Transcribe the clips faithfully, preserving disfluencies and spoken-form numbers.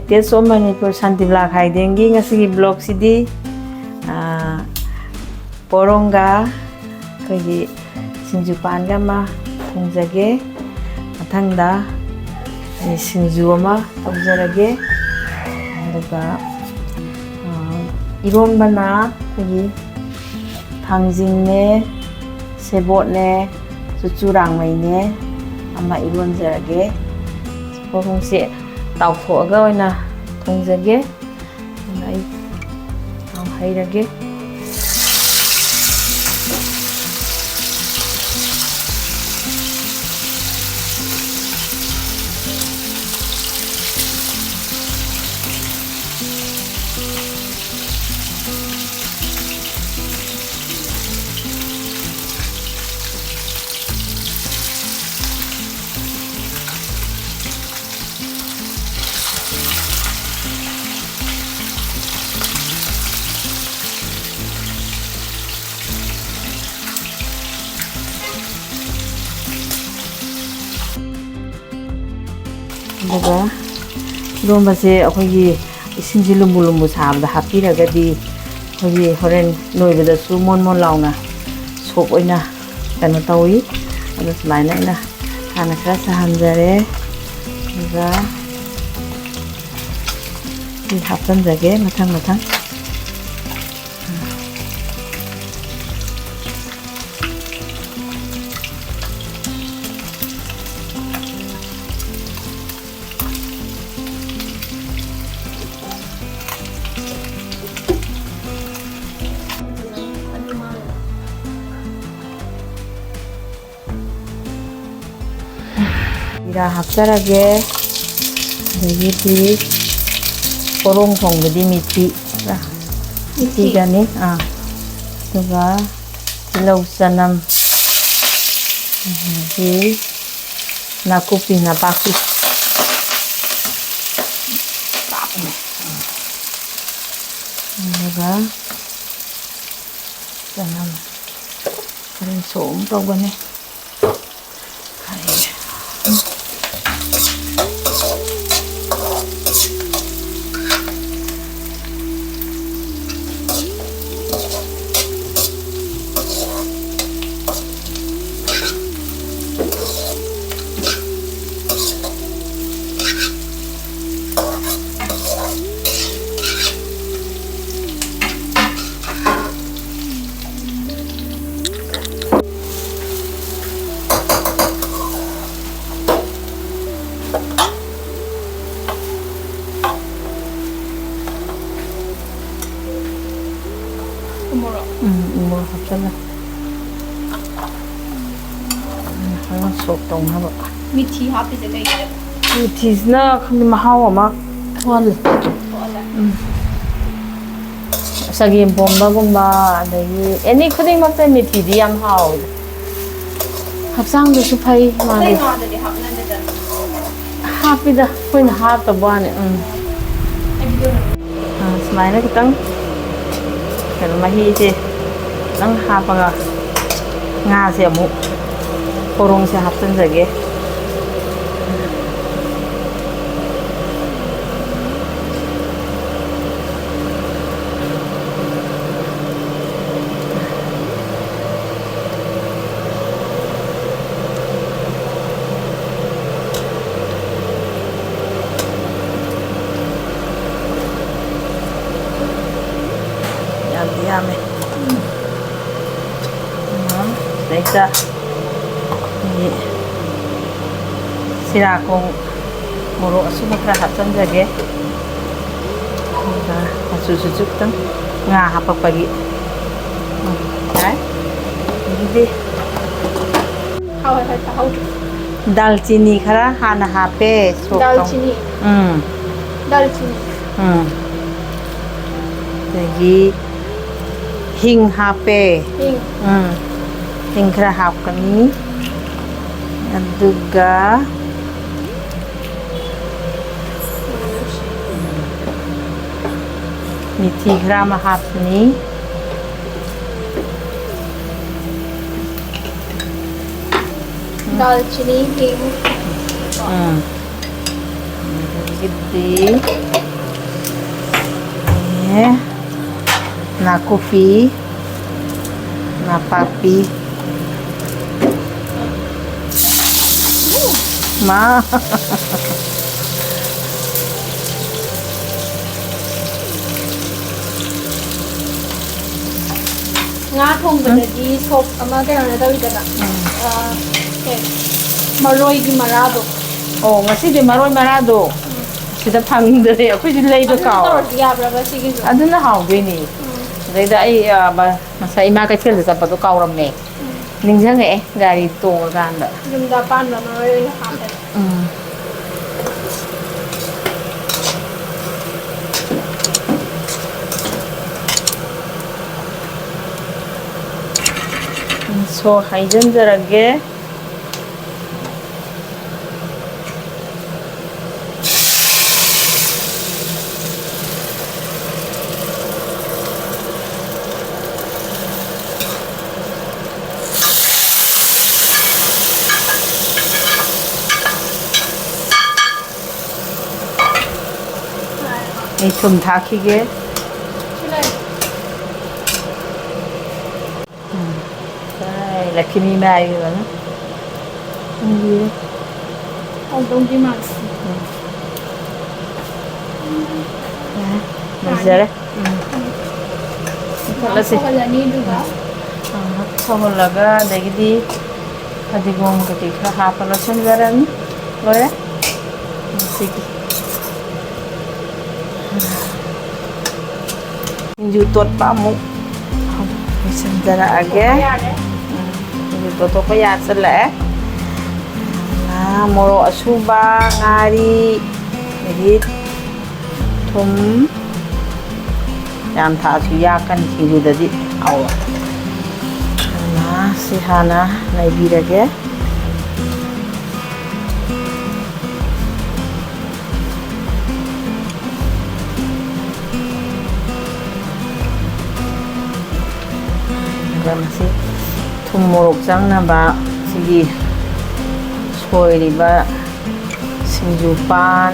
Taste of Manipur, Shantibala ꯈꯥꯏꯗꯦꯟꯒꯤ ꯉꯁꯤꯒꯤ vlogꯁꯤꯗꯤ, ꯑꯥ, ꯄꯣꯔꯣꯡꯒ ꯑꯩꯈꯣꯏꯒꯤ ꯁꯤꯡꯖꯨ ꯄꯥꯟꯒ ꯑꯃ ꯊꯣꯡꯖꯒꯦ꯫ ꯃꯊꯪꯗ ꯑꯩ ꯁꯤꯡꯖꯨ ꯑꯃ ꯇꯧꯖꯔꯒꯦ꯫ ꯑꯗꯨꯒ, ꯑꯥ, ꯏꯔꯣꯟꯕꯅ ꯑꯩꯈꯣꯏꯒꯤ ꯊꯥꯡꯖꯤꯡꯅꯦ, ꯁꯦꯕꯣꯠꯅꯦ, ꯆꯨꯔꯆꯨꯔꯥꯡꯃꯩꯅꯦ ꯑꯃ ꯏꯔꯣꯟꯖꯔꯒꯦ꯫ ꯄꯣꯔꯣꯡꯁꯦ ꯇꯥꯎꯊꯣꯛꯑꯒ ꯑꯣꯏꯅ ꯊꯣꯡꯖꯒꯦ꯫ ꯑꯗꯨꯅ ꯑꯩ ꯊꯥꯎ ꯍꯩꯔꯒꯦ꯫ ꯑꯗꯨꯒ ꯏꯔꯣꯝꯕꯁꯦ ꯑꯩꯈꯣꯏꯒꯤ ꯏꯁꯤꯡꯁꯦ ꯂꯨꯝꯕꯨ ꯂꯨꯝꯕꯨ ꯁꯥꯕꯗ ꯍꯥꯞꯄꯤꯔꯒꯗꯤ ꯑꯩꯈꯣꯏꯒꯤ ꯍꯣꯔꯦꯟ ꯅꯣꯏꯕꯗꯁꯨ ꯃꯣꯟ ꯃꯣꯟ ꯂꯥꯎꯅ soft ꯑꯣꯏꯅ ꯀꯩꯅꯣ ꯇꯧꯏ꯫ ꯑꯗꯨ ꯁꯨꯃꯥꯏꯅ ꯑꯩꯅ ꯍꯥꯟꯅ ꯈꯔ ꯁꯥꯍꯟꯖꯔꯦ꯫ ꯑꯗꯨꯒ ꯑꯩ ꯍꯥꯞꯆꯤꯟꯖꯒꯦ ꯃꯊꯪ ꯃꯊꯪ꯫ ꯖꯤꯔꯥ ꯍꯥꯞꯆꯔꯒꯦ꯫ ꯑꯗꯒꯤꯗꯤ ꯄꯣꯔꯣꯡ ꯊꯣꯡꯕꯗꯤ ꯃꯤꯊꯤ, ꯃꯤꯊꯤꯒꯅꯤ꯫ ꯑꯥ, ꯑꯗꯨꯒ ꯇꯤꯜꯍꯧ, ꯆꯅꯝ, ꯑꯗꯒꯤ ꯅꯥꯀꯨꯞꯄꯤ ꯅꯄꯥꯛꯄꯤ, ꯑꯗꯨꯒ ꯆꯅꯝ ꯈꯔ ꯁꯣꯛ ꯑꯃ ꯇꯧꯒꯅꯤ꯫ ꯐꯔꯦ꯫ ꯑꯗꯨꯝ ꯁꯣꯛ ꯇꯧꯅꯕ꯫ ꯃꯤꯊꯤ ꯍꯥꯞꯄꯤꯁꯦ ꯀꯩꯒꯤꯅꯣ? ꯃꯤꯊꯤꯁꯤꯅ ꯈꯪꯗꯦ, ꯃꯍꯥꯎ ꯑꯃ ꯊꯣꯛꯍꯜꯂꯦ꯫ ꯊꯣꯛꯍꯜꯂꯦ꯫ ꯎꯝ꯫ ꯆꯒꯦꯝ ꯄꯣꯝꯕꯒꯨꯝꯕ, ꯑꯗꯒꯤ ꯑꯦꯅꯤ ꯈꯨꯗꯤꯡꯃꯛꯇ ꯃꯤꯊꯤꯗꯤ ꯌꯥꯝ ꯍꯥꯎꯋꯦ꯫ ꯍꯛꯆꯥꯡꯗꯁꯨ ꯐꯩ ꯃꯥꯗꯤ꯫ ꯑꯇꯩ ꯉꯥꯗꯗꯤ ꯍꯥꯞꯅꯗꯦꯗꯅ꯫ ꯍꯥꯞꯄꯤꯗ, ꯑꯩꯈꯣꯏꯅ ꯍꯥꯞꯇꯕ ꯋꯥꯅꯤ꯫ ꯎꯝ꯫ ꯑꯩꯗꯤ ꯑꯗꯨꯅ ꯑ, ꯁꯨꯃꯥꯏꯅ ꯈꯤꯇꯪ ꯀꯩꯅꯣ, ꯃꯍꯤꯁꯦ ꯈꯤꯇꯪ ꯍꯥꯞꯄꯒ ꯉꯥꯁꯦ ꯑꯃꯨꯛ ꯄꯣꯔꯣꯡꯁꯦ ꯍꯥꯞꯆꯤꯟꯖꯒꯦ꯫ ꯌꯥꯝꯗꯤ ꯌꯥꯝꯃꯦ꯫ ꯎꯝ꯫ ꯁꯤꯗꯩꯁꯤꯗ ꯑꯩꯈꯣꯏꯒꯤ ꯁꯤꯔꯥꯈꯣꯡ ꯃꯣꯔꯣꯛ ꯑꯁꯨꯕ ꯈꯔ ꯍꯥꯞꯆꯤꯟꯖꯒꯦ꯫ ꯑꯗꯨꯒ ꯃꯆꯨꯁꯤꯁꯨ ꯈꯤꯇꯪ ꯉꯥ ꯍꯥꯄꯛꯄꯒꯤ꯫ ꯎꯝ, ꯌꯥꯏ꯫ ꯑꯗꯨꯗꯤ ꯍꯥꯎꯋꯦ ꯍꯥꯏ ꯇꯥꯍꯧꯗ꯭ꯔꯦ꯫ ꯗꯥꯜꯆꯤꯅꯤ ꯈꯔ ꯍꯥꯟꯅ ꯍꯥꯞꯄꯦ, ꯁꯣꯛ ꯇꯧ-, ꯗꯥꯜꯆꯤꯅꯤ꯫ ꯎꯝ꯫ ꯗꯥꯜꯆꯤꯅꯤ꯫ ꯎꯝ꯫ ꯑꯗꯒꯤ ꯍꯤꯡ ꯍꯥꯞꯄꯦ꯫ ꯍꯤꯡ꯫ ꯎꯝ꯫ ꯍꯤꯡ ꯈꯔ ꯍꯥꯞꯀꯅꯤ꯫ ꯑꯗꯨꯒ ꯃꯤꯊꯤ ꯈꯔ ꯑꯃ ꯍꯥꯞꯄꯅꯤ꯫ ꯗꯥꯜꯆꯤꯅꯤ, ꯍꯤꯡ꯫ ꯎꯝ꯫ ꯑꯗꯒꯤꯗꯤ, ꯑꯦ, ꯅꯥꯀꯨꯞꯄꯤ, ꯅꯥꯄꯥꯛꯄꯤ꯫ ꯃꯥ꯫ ꯉꯥ ꯊꯣꯡꯕꯗꯗꯤ ꯁꯣꯛ ꯑꯃ ꯀꯩꯅꯣꯅ ꯇꯧꯋꯤꯗꯅ, ꯎꯝ꯫ ꯑ, ꯀꯩ, ꯃꯔꯣꯏꯒꯤ ꯃꯔꯥꯗꯣ꯫ ꯑꯣ, ꯉꯁꯤꯗꯤ ꯃꯔꯣꯏ ꯃꯔꯥꯗꯣ ꯎꯝ꯫ ꯁꯤꯗ ꯐꯪꯗ꯭ꯔꯦ꯫ ꯑꯩꯈꯣꯏꯁꯨ ꯂꯩꯕ ꯑꯗꯨꯅ ꯀꯥꯎꯔꯦ꯫ ꯇꯧꯔꯗꯤ ꯌꯥꯕ꯭ꯔꯕ ꯁꯤꯒꯤꯁꯨ? ꯑꯗꯨꯅ ꯍꯥꯎꯗꯣꯏꯅꯦ꯫ ꯎꯝ꯫ ꯑꯗꯩꯗ ꯑꯩ, ꯑ, ꯕ-, ꯉꯁꯥꯏ ꯏꯃꯥ ꯀꯩꯊꯦꯜꯗ ꯆꯠꯄꯗꯣ ꯀꯥꯎꯔꯝꯃꯦ꯫ ꯎꯝ꯫ ꯅꯤꯡꯁꯤꯡꯉꯛꯑꯦ ꯒꯥꯔꯤ ꯇꯣꯡꯉꯀꯥꯟꯗ꯫ ꯌꯨꯝꯗ ꯑꯄꯥꯟꯕ ꯃꯔꯣꯏ ꯑꯣꯏꯅ ꯍꯥꯞꯄꯦ꯫ ꯎꯝ꯫ ꯎꯝ, ꯁꯣ ꯍꯩꯖꯤꯟꯖꯔꯒꯦ꯫ ꯑꯩ ꯊꯨꯝ ꯊꯥꯛꯈꯤꯒꯦ꯫ ꯎꯝ꯫ ꯂꯛꯈꯤꯃꯤ ꯃꯥꯏꯕꯅ꯫ ꯎꯝ꯫ ꯍꯧꯗꯧꯗꯤ ꯃꯥꯟꯗꯦ꯫ ꯎꯝ꯫ ꯌꯥꯔꯦ꯫ ꯂꯣꯏꯖꯔꯦ꯫ ꯎꯝ꯫ ꯃꯨꯊꯠꯂꯁꯤ꯫ ꯁꯧꯍꯜꯂꯅꯤ ꯑꯗꯨꯒ꯫ ꯎꯝ꯫ ꯉꯥꯏꯍꯥꯛ ꯁꯧꯍꯜꯂꯒ ꯑꯗꯒꯤꯗꯤ ꯐꯗꯤꯒꯣꯝ ꯀꯩꯀꯩ ꯈꯔ ꯍꯥꯞꯄ ꯂꯣꯏꯁꯤꯟꯖꯔꯅꯤ꯫ ꯂꯣꯏꯔꯦ꯫ ꯃꯁꯤꯒꯤ ꯁꯤꯡꯖꯨ ꯇꯣꯠꯄ ꯑꯃꯨꯛ ꯂꯣꯏꯁꯤꯟꯖꯔꯛꯑꯒꯦ꯫ ꯌꯥꯔꯦ꯫ ꯎꯝ, ꯁꯤꯡꯖꯨ ꯇꯣꯠꯊꯣꯛꯄ ꯌꯥꯁꯤꯜꯂꯛꯑꯦ꯫ ꯉꯥ, ꯃꯣꯔꯣꯛ ꯑꯁꯨꯕ, ꯉꯥꯔꯤ, ꯑꯗꯒꯤ ꯊꯨꯝ꯫ ꯌꯥꯝ ꯊꯥꯛꯑꯁꯨ ꯌꯥꯛꯀꯅꯤ ꯁꯤꯡꯖꯨꯗꯗꯤ꯫ ꯑꯧ꯫ ꯑꯗꯨꯅ ꯁꯤ ꯍꯥꯟꯅ ꯅꯩꯕꯤꯔꯒꯦ꯫ ꯑꯗꯨꯒ ꯃꯁꯤ ꯊꯨꯝ ꯃꯣꯔꯣꯛ ꯆꯪꯅꯕ ꯁꯤꯒꯤ ꯁꯣꯏꯔꯤꯕ ꯁꯤꯡꯖꯨ ꯄꯥꯟ,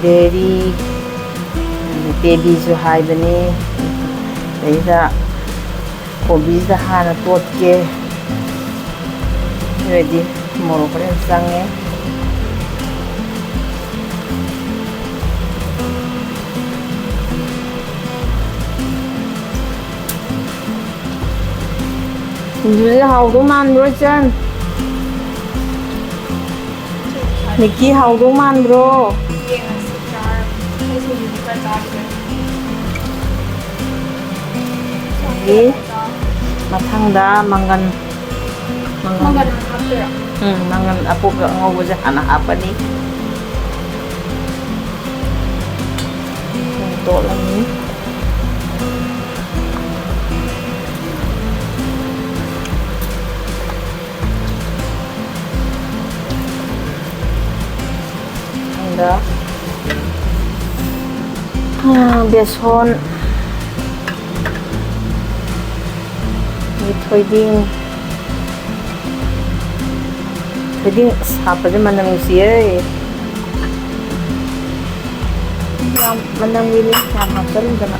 ꯕꯦꯔꯤ, ꯇꯦꯕꯤꯁꯨ ꯍꯥꯏꯕꯅꯤ꯫ ꯑꯗꯩꯗ ꯀꯣꯕꯤꯁꯤꯗ ꯍꯥꯟꯅ ꯇꯣꯠꯀꯦ꯫ ꯑꯗꯨ ꯑꯣꯏꯔꯗꯤ ꯃꯣꯔꯣꯛ ꯍꯣꯔꯦꯟ ꯆꯪꯉꯦ꯫ ꯁꯤꯡꯖꯨꯁꯦ ꯍꯥꯎꯗꯧ ꯃꯥꯟꯕ꯭ꯔꯣ, ꯏꯆꯟ? ꯅꯤꯛꯀꯤ, ꯍꯥꯎꯗꯧ ꯃꯥꯟꯕ꯭ꯔꯣ? ꯌꯦꯡꯉꯁꯤ, ꯆꯥꯔꯒ꯫ ꯑꯩ ꯁꯤꯡꯖꯨꯗꯤ ꯈꯔ ꯆꯥꯈꯤꯒꯦ꯫ ꯑꯗꯒꯤ ꯃꯊꯪꯗ ꯃꯪꯒꯟ, ꯃꯪꯒꯟ, ꯃꯪꯒꯟ ꯍꯥꯟꯅ ꯍꯥꯞꯇꯣꯏꯔꯣ? ꯎꯝ, ꯃꯪꯒꯟ ꯑꯄꯣꯞꯄ ꯑꯉꯧꯕꯁꯦ ꯍꯥꯟꯅ ꯍꯥꯞꯄꯅꯤ꯫ ꯇꯣꯠꯂꯅꯤ꯫ ꯑꯗ, ꯎꯝ, ꯕꯦꯁꯣꯟ, ꯊꯣꯏꯗꯤꯡ, ꯊꯣꯏꯗꯤꯡ ꯑꯁ ꯍꯥꯞꯄꯁꯦ ꯃꯅꯝ ꯅꯨꯡꯁꯤꯌꯦ꯫ ꯌꯥꯝ ꯃꯅꯝꯒꯤꯅꯤ, ꯌꯥꯝ ꯍꯥꯞꯆꯤꯟꯗꯅ꯫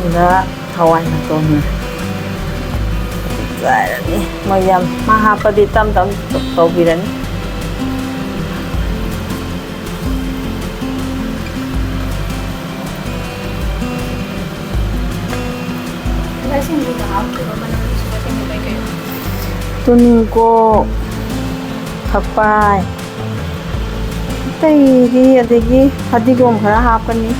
ꯑꯗ ꯍꯋꯥꯏ ꯃꯇꯣꯟꯅ ꯆꯥꯏꯔꯅꯤ꯫ ꯃꯣꯏ ꯌꯥꯝ ꯃꯥ ꯍꯥꯞꯄꯗꯤ ꯇꯞ ꯇꯞ ꯇꯧꯕꯤꯔꯅꯤ꯫ ꯇꯤꯜꯍꯧ ꯁꯤꯡꯖꯨꯗ ꯍꯥꯞꯇꯣꯏꯕ ꯃꯅꯝ ꯅꯨꯡꯁꯤꯕ ꯁꯤꯡꯖꯨ ꯀꯩꯀꯩ? ꯇꯨꯅꯤꯡꯀꯣꯛ, ꯐꯛꯄꯥꯏ, ꯑꯇꯩꯗꯤ, ꯑꯗꯒꯤ ꯐꯗꯤꯒꯣꯝ ꯈꯔ ꯍꯥꯞꯀꯅꯤ꯫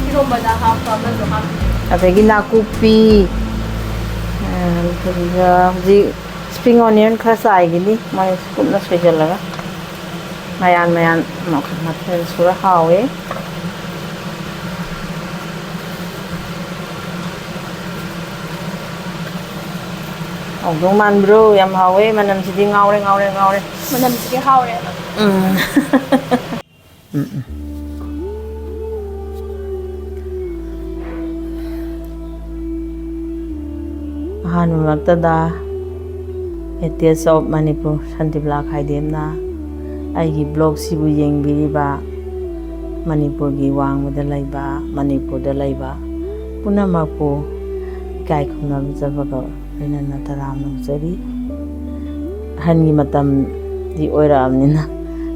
ꯏꯔꯣꯝꯕꯗ ꯍꯥꯞꯄ ꯑꯃꯁꯨ ꯍꯥꯞꯄꯤ꯫ ꯑꯗꯒꯤ ꯅꯥꯀꯨꯞꯄꯤ, ꯑꯗꯨꯒ ꯍꯧꯖꯤꯛ spring onion ꯈꯔ ꯆꯥꯏꯒꯤꯅꯤ, ꯃꯥꯏ ꯀꯨꯞꯅ ꯁꯣꯏꯖꯜꯂꯒ꯫ ꯃꯌꯥꯟ ꯃꯌꯥꯟ ꯃꯈꯜ ꯃꯊꯦꯜ ꯁꯨꯔ ꯍꯥꯎꯋꯦ꯫ ꯍꯥꯎꯗꯧ ꯃꯥꯟꯕ꯭ꯔꯣ? ꯌꯥꯝ ꯍꯥꯎꯋꯦ꯫ ꯃꯅꯝꯁꯤꯗꯤ ꯉꯥꯎꯔꯦ, ꯉꯥꯎꯔꯦ, ꯉꯥꯎꯔꯦ꯫ ꯃꯅꯝꯁꯤꯗꯤ ꯍꯥꯎꯔꯦꯕ꯫ ꯎꯝ꯫ ꯎꯝ, ꯎꯝ꯫ ꯑꯍꯥꯟꯕꯃꯛꯇꯗ, ꯑꯦ ꯇꯦꯁ ꯑꯣꯐ ꯃꯅꯤꯄꯨꯔ ꯁꯥꯟꯇꯤꯕꯂꯥ ꯈꯥꯏꯗꯦꯝꯅ ꯑꯩꯒꯤ ꯕ꯭ꯂꯣꯒꯁꯤꯕꯨ ꯌꯦꯡꯕꯤꯔꯤꯕ ꯃꯅꯤꯄꯨꯔꯒꯤ ꯋꯥꯡꯃꯗ ꯂꯩꯕ, ꯃꯅꯤꯄꯨꯔꯗ ꯂꯩꯕ ꯄꯨꯝꯅꯃꯛꯄꯨ ꯏꯀꯥꯏ ꯈꯨꯝꯅꯖꯕꯒ ꯂꯣꯏꯅꯅ ꯇꯔꯥꯝꯅ ꯑꯣꯛꯆꯔꯤ꯫ ꯑꯍꯟꯒꯤ ꯃꯇꯝꯗꯤ ꯑꯣꯏꯔꯛꯑꯕꯅꯤꯅ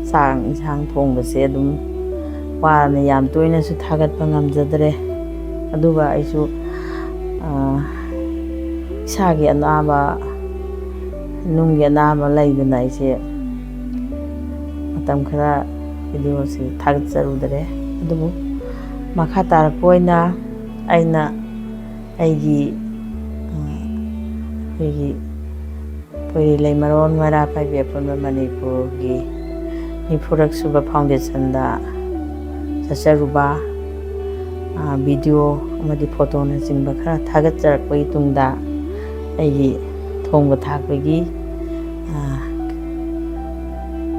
ꯆꯥꯛ ꯏꯟꯁꯥꯡ ꯊꯣꯡꯕꯁꯦ ꯑꯗꯨꯝ ꯋꯥꯔꯕꯅꯤꯅ ꯌꯥꯝ ꯇꯣꯏꯅꯁꯨ ꯊꯥꯒꯠꯄ ꯉꯝꯖꯗ꯭ꯔꯦ꯫ ꯑꯗꯨꯒ ꯑꯩꯁꯨ, ꯑꯥ, ꯏꯁꯥꯒꯤ ꯑꯅꯥꯕ, ꯅꯨꯡꯒꯤ ꯑꯅꯥꯕ ꯂꯩꯗꯅ ꯑꯩꯁꯦ ꯃꯇꯝ ꯈꯔ videoꯁꯤ ꯊꯥꯒꯠꯆꯔꯨꯗꯔꯦ꯫ ꯑꯗꯨꯕꯨ ꯃꯈꯥ ꯇꯥꯔꯛꯄ ꯑꯣꯏꯅ ꯑꯩꯅ ꯑꯩꯒꯤ, ꯑ, ꯑꯩꯈꯣꯏꯒꯤ ꯄꯣꯏꯔꯤ ꯂꯩꯃꯔꯣꯟ ꯃꯩꯔꯥ ꯄꯥꯏꯕꯤ ꯑꯄꯨꯟꯕ ꯃꯅꯤꯄꯨꯔꯒꯤ ꯅꯤꯐꯨꯔꯛ ꯁꯨꯕ foundationꯗ ꯆꯠꯆꯔꯨꯕ, ꯑ, video ꯑꯃꯗꯤ photoꯅꯆꯤꯡꯕ ꯈꯔ ꯊꯥꯒꯠꯆꯔꯛꯄꯒꯤ ꯇꯨꯡꯗ ꯑꯩꯒꯤ ꯊꯣꯡꯕ ꯊꯥꯛꯄꯒꯤ, ꯑ,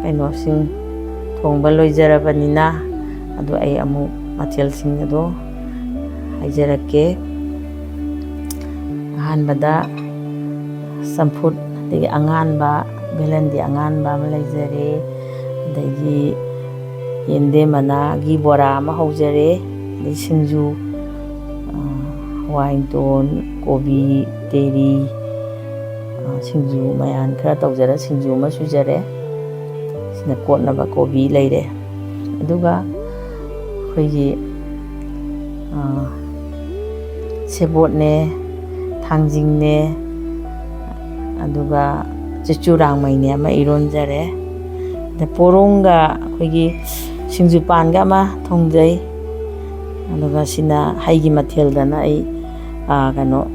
ꯀꯩꯅꯣꯁꯤꯡ ꯊꯣꯡꯕ ꯂꯣꯏꯖꯔꯕꯅꯤꯅ, ꯑꯗꯨ ꯑꯩ ꯑꯃꯨꯛ ꯃꯊꯦꯜꯁꯤꯡ ꯑꯗꯣ ꯍꯥꯏꯖꯔꯛꯀꯦ꯫ ꯑꯍꯥꯟꯕꯗ ꯆꯝꯐꯨꯠ, ꯑꯗꯒꯤ ꯑꯉꯥꯟꯕ, ꯕꯦꯂꯟꯗꯤ ꯑꯉꯥꯟꯕ ꯑꯃ ꯂꯩꯖꯔꯦ, ꯑꯗꯒꯤ ꯌꯦꯟꯗꯦꯝ ꯃꯅꯥꯒꯤ ꯕꯣꯔꯥ ꯑꯃ ꯍꯧꯖꯔꯦ, ꯑꯗꯩ ꯁꯤꯡꯖꯨ, ꯑ, ꯍꯋꯥꯏ ꯇꯣꯟ, ꯀꯣꯕꯤ, ꯇꯦꯔꯤ, ꯑ, ꯁꯤꯡꯖꯨ ꯃꯌꯥꯟ ꯈꯔ ꯇꯧꯖꯔ ꯁꯤꯡꯖꯨ ꯑꯃ ꯁꯨꯖꯔꯦ꯫ ꯁꯤꯅ ꯀꯣꯠꯅꯕ ꯀꯣꯕꯤ ꯂꯩꯔꯦ꯫ ꯑꯗꯨꯒ ꯑꯩꯈꯣꯏꯒꯤ, ꯑ, ꯁꯦꯕꯣꯠꯅꯦ, ꯊꯥꯡꯖꯤꯡꯅꯦ, ꯑꯗꯨꯒ ꯆꯨꯔꯆꯨꯔꯥꯡꯃꯩꯅꯦ ꯑꯃ ꯏꯔꯣꯟꯖꯔꯦ꯫ ꯑꯗ ꯄꯣꯔꯣꯡꯒ ꯑꯩꯈꯣꯏꯒꯤ ꯁꯤꯡꯖꯨꯄꯥꯟꯒ ꯑꯃ ꯊꯣꯡꯖꯩ꯫ ꯑꯗꯨꯒ ꯁꯤꯅ ꯍꯩꯒꯤ ꯃꯊꯦꯜꯗꯅ ꯑꯩ, ꯑ, ꯀꯩꯅꯣ,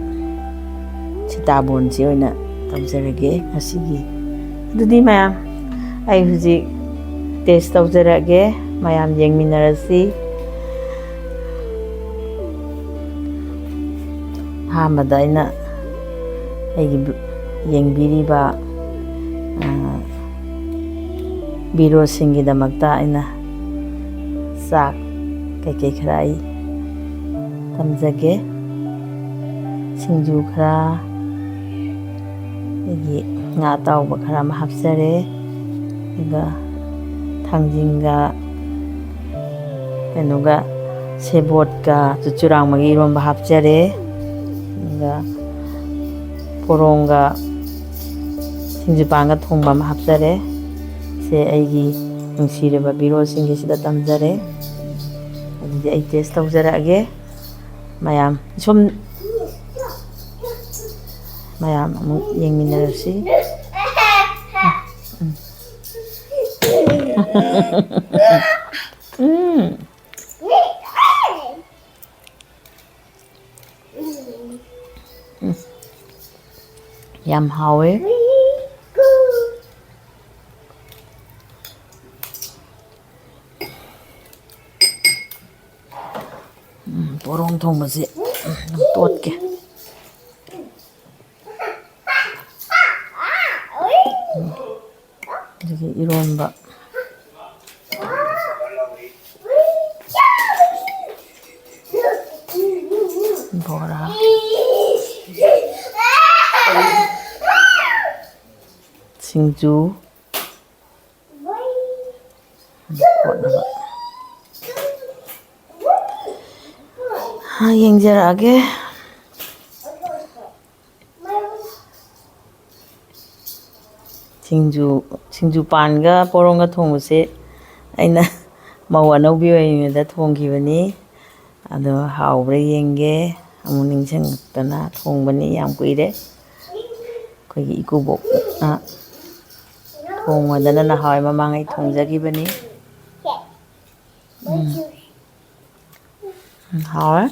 ꯁꯤꯇꯥꯕꯣꯟꯁꯤ ꯑꯣꯏꯅ ꯇꯧꯖꯔꯒꯦ ꯉꯁꯤꯒꯤ꯫ ꯑꯗꯨꯗꯤ ꯃꯌꯥꯝ, ꯑꯩ ꯍꯧꯖꯤꯛ taste ꯇꯧꯖꯔꯛꯑꯒꯦ, ꯃꯌꯥꯝ ꯌꯦꯡꯃꯤꯟꯅꯔꯁꯤ꯫ ꯑꯍꯥꯟꯕꯗ ꯑꯩꯅ ꯑꯩꯒꯤ ꯌꯦꯡꯕꯤꯔꯤꯕ, ꯑ, viewers ꯁꯤꯡꯒꯤꯗꯃꯛꯇ ꯑꯩꯅ ꯆꯥꯛ ꯀꯩꯀꯩ ꯈꯔ ꯑꯩ ꯊꯝꯖꯒꯦ꯫ ꯁꯤꯡꯖꯨ ꯈꯔ, ꯑꯗꯒꯤ ꯉꯥ ꯑꯇꯥꯎꯕ ꯈꯔ ꯑꯃ ꯍꯥꯞꯆꯔꯦ, ꯑꯗꯨꯒ ꯊꯥꯡꯖꯤꯡꯒ ꯀꯩꯅꯣꯒ, ꯁꯦꯕꯣꯠꯀ ꯆꯨꯔꯆꯨꯔꯥꯡꯃꯩꯒ ꯏꯔꯣꯟꯕ ꯍꯥꯞꯆꯔꯦ, ꯑꯗꯨꯒ ꯄꯣꯔꯣꯡꯒ ꯁꯤꯡꯖꯨꯄꯥꯟꯒ ꯊꯣꯡꯕ ꯑꯃ ꯍꯥꯞꯆꯔꯦ꯫ ꯁꯦ ꯑꯩꯒꯤ ꯅꯨꯡꯁꯤꯔꯕ viewers ꯁꯤꯡꯒꯤꯁꯤꯗ ꯇꯝꯖꯔꯦ꯫ ꯑꯗꯨꯗꯤ ꯑꯩ taste ꯇꯧꯖꯔꯛꯑꯒꯦ꯫ ꯃꯌꯥꯝ ꯁꯨꯝ ꯃꯌꯥꯝ ꯑꯃꯨꯛ ꯌꯦꯡꯃꯤꯟꯅꯔꯁꯤ꯫ ꯎꯝ꯫ ꯎꯝ꯫ ꯌꯥꯝ ꯍꯥꯎꯋꯦ꯫ ꯎꯝ, ꯄꯣꯔꯣꯡ ꯊꯣꯡꯕꯁꯦ, ꯎꯝ, ꯇꯣꯠꯀꯦ꯫ ꯎꯝ, ꯑꯗꯒꯤ ꯏꯔꯣꯟꯕ꯫ ꯕꯣꯔꯥ꯫ ꯁꯤꯡꯖꯨ꯫ ꯀꯣꯠꯅꯕ꯫ ꯍꯥ, ꯌꯦꯡꯖꯔꯛꯑꯒꯦ꯫ ꯁꯤꯡꯖꯨ, ꯁꯤꯡꯖꯨ ꯄꯥꯟꯒ ꯄꯣꯔꯣꯡꯒ ꯊꯣꯡꯕꯁꯦ ꯑꯩꯅ ꯃꯧ ꯑꯅꯧꯕꯤ ꯑꯣꯏꯔꯤꯉꯩꯗ ꯊꯣꯡꯈꯤꯕꯅꯤ꯫ ꯑꯗꯣ ꯍꯥꯎꯕ꯭ꯔꯥ ꯌꯦꯡꯒꯦ꯫ ꯑꯃꯨꯛ ꯅꯤꯡꯁꯤꯡꯉꯛꯇꯅ ꯊꯣꯡꯕꯅꯤ, ꯌꯥꯝ ꯀꯨꯏꯔꯦ꯫ ꯑꯩꯈꯣꯏꯒꯤ ꯏꯀꯨꯕꯣꯛꯅ ꯊꯣꯡꯕꯗꯅ ꯅꯍꯥꯟꯋꯥꯏ ꯃꯃꯥꯡꯉꯩ ꯊꯣꯡꯖꯈꯤꯕꯅꯤ꯫ ꯎꯝ꯫ ꯎꯝ, ꯍꯥꯎꯋꯦ꯫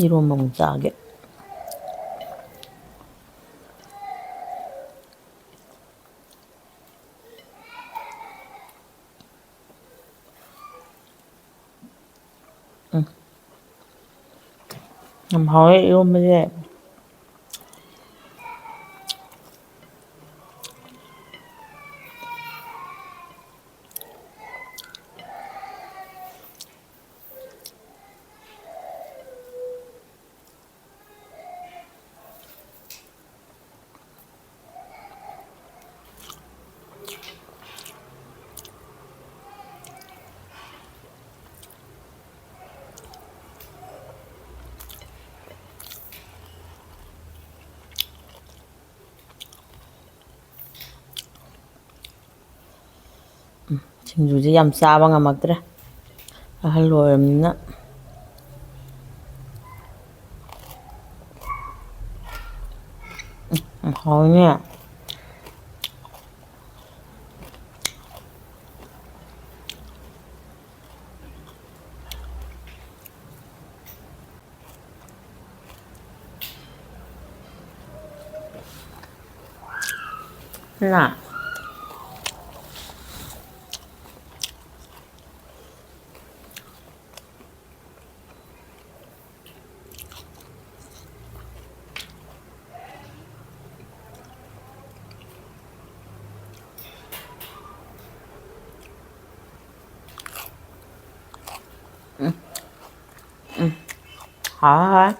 ꯏꯔꯣꯝꯕ ꯑꯃꯨꯛ ꯆꯥꯒꯦ꯫ ꯎꯝ꯫ ꯌꯥꯝ ꯍꯥꯎꯋꯦ ꯏꯔꯣꯝꯕꯁꯦ꯫ ꯁꯤꯡꯖꯨꯁꯦ ꯌꯥꯝ ꯆꯥꯕ ꯉꯝꯃꯛꯇ꯭ꯔꯦ, ꯑꯍꯜ ꯑꯣꯏꯔꯕꯅꯤꯅ꯫ ꯎꯝ, ꯍꯥꯎꯅꯦ꯫ ꯅ꯫ ꯎꯝ꯫ ꯎꯝ꯫ ꯍꯥꯎ, ꯍꯥꯎ꯫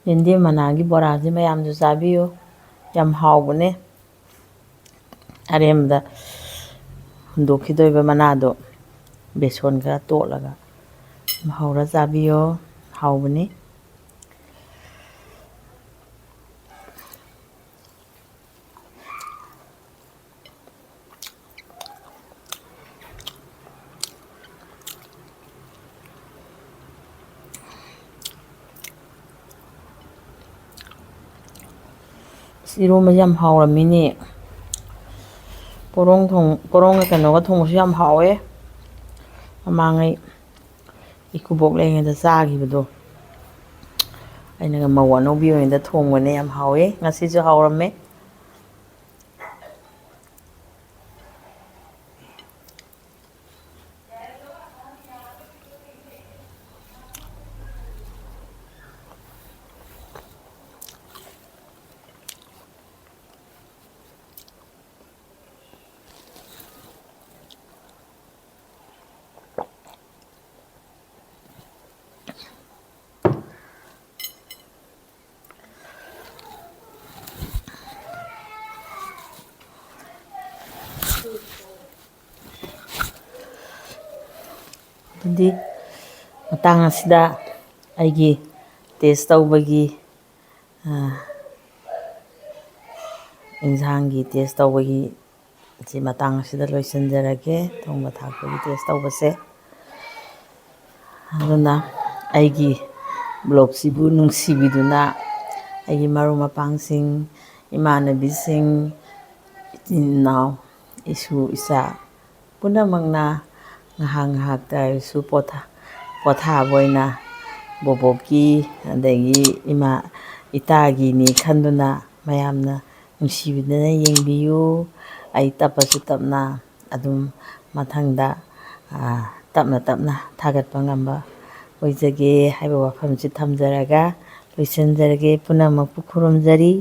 ꯌꯦꯟꯗꯦꯝ ꯃꯅꯥꯒꯤ ꯕꯣꯔꯥꯁꯦ ꯃꯌꯥꯝꯁꯨ ꯆꯥꯕꯤꯌꯨ, ꯌꯥꯝ ꯍꯥꯎꯕꯅꯦ꯫ ꯑꯔꯦꯝꯕꯗ ꯍꯨꯟꯗꯣꯛꯈꯤꯗꯣꯏꯕ ꯃꯅꯥꯗꯣ ꯕꯦꯁꯣꯟ ꯈꯔ ꯇꯣꯠꯂꯒ ꯍꯧꯔ ꯆꯥꯕꯤꯌꯣ, ꯍꯥꯎꯕꯅꯤ꯫ ꯑꯁ, ꯏꯔꯣꯝꯕꯁꯦ ꯌꯥꯝ ꯍꯥꯎꯔꯝꯃꯤꯅꯦ꯫ ꯄꯣꯔꯣꯡ ꯊꯣꯡ-, ꯄꯣꯔꯣꯡꯒ ꯀꯩꯅꯣꯒ ꯊꯣꯡꯕꯁꯨ ꯌꯥꯝ ꯍꯥꯎꯋꯦ꯫ ꯃꯃꯥꯡꯉꯩ ꯏꯀꯨꯕꯣꯛ ꯂꯩꯔꯤꯉꯩꯗ ꯆꯥꯈꯤꯕꯗꯣ, ꯑꯩꯅꯒ ꯃꯧ ꯑꯅꯧꯕꯤ ꯑꯣꯏꯔꯤꯉꯩꯗ ꯊꯣꯡꯕꯅꯦ, ꯌꯥꯝ ꯍꯥꯎꯋꯦ꯫ ꯉꯁꯤꯁꯨ ꯍꯥꯎꯔꯝꯃꯦ꯫ ꯑꯗꯨꯗꯤ ꯃꯇꯥꯡ ꯑꯁꯤꯗ ꯑꯩꯒꯤ ꯇꯦꯁ ꯇꯧꯕꯒꯤ, ꯑ, ꯏꯟꯁꯥꯡꯒꯤ ꯇꯦꯁ ꯇꯧꯕꯒꯤ ꯁꯤ ꯃꯇꯥꯡ ꯑꯁꯤꯗ ꯂꯣꯏꯁꯤꯟꯖꯔꯒꯦ, ꯊꯣꯡꯕ ꯊꯥꯛꯄꯒꯤ ꯇꯦꯁ ꯇꯧꯕꯁꯦ꯫ ꯑꯗꯨꯅ ꯑꯩꯒꯤ ꯕ꯭ꯂꯣꯛꯁꯤꯕꯨ ꯅꯨꯡꯁꯤꯕꯤꯗꯨꯅ, ꯑꯩꯒꯤ ꯃꯔꯨꯞ ꯃꯄꯥꯡꯁꯤꯡ, ꯏꯃꯥꯟꯅꯕꯤꯁꯤꯡ, ꯏꯆꯤꯟ ꯏꯅꯥꯎ, ꯏꯁꯨ ꯏꯆꯥ ꯄꯨꯝꯅꯃꯛꯅ ꯉꯥꯏꯍꯥꯛ ꯉꯥꯏꯍꯥꯛꯇ ꯑꯣꯏꯔꯁꯨ ꯄꯣꯊꯥ-, ꯄꯣꯊꯥꯕ ꯑꯣꯏꯅ ꯕꯣꯕꯣꯛꯀꯤ ꯑꯗꯒꯤ ꯏꯃꯥ ꯏꯇꯥꯒꯤꯅꯤ ꯈꯟꯗꯨꯅ ꯃꯌꯥꯝꯅ ꯅꯨꯡꯁꯤꯕꯤꯗꯨꯅ ꯌꯦꯡꯕꯤꯌꯨ꯫ ꯑꯩ ꯇꯞꯄꯁꯨ ꯇꯞꯅ ꯑꯗꯨꯝ ꯃꯊꯪꯗ, ꯑ, ꯇꯞꯅ ꯇꯞꯅ ꯊꯥꯒꯠꯄ ꯉꯝꯕ ꯑꯣꯏꯖꯒꯦ ꯍꯥꯏꯕ ꯋꯥꯐꯝꯁꯤ ꯊꯝꯖꯔꯒ ꯂꯣꯏꯁꯤꯟꯖꯔꯒꯦ꯫ ꯄꯨꯝꯅꯃꯛꯄꯨ ꯈꯨꯔꯨꯝꯖꯔꯤ꯫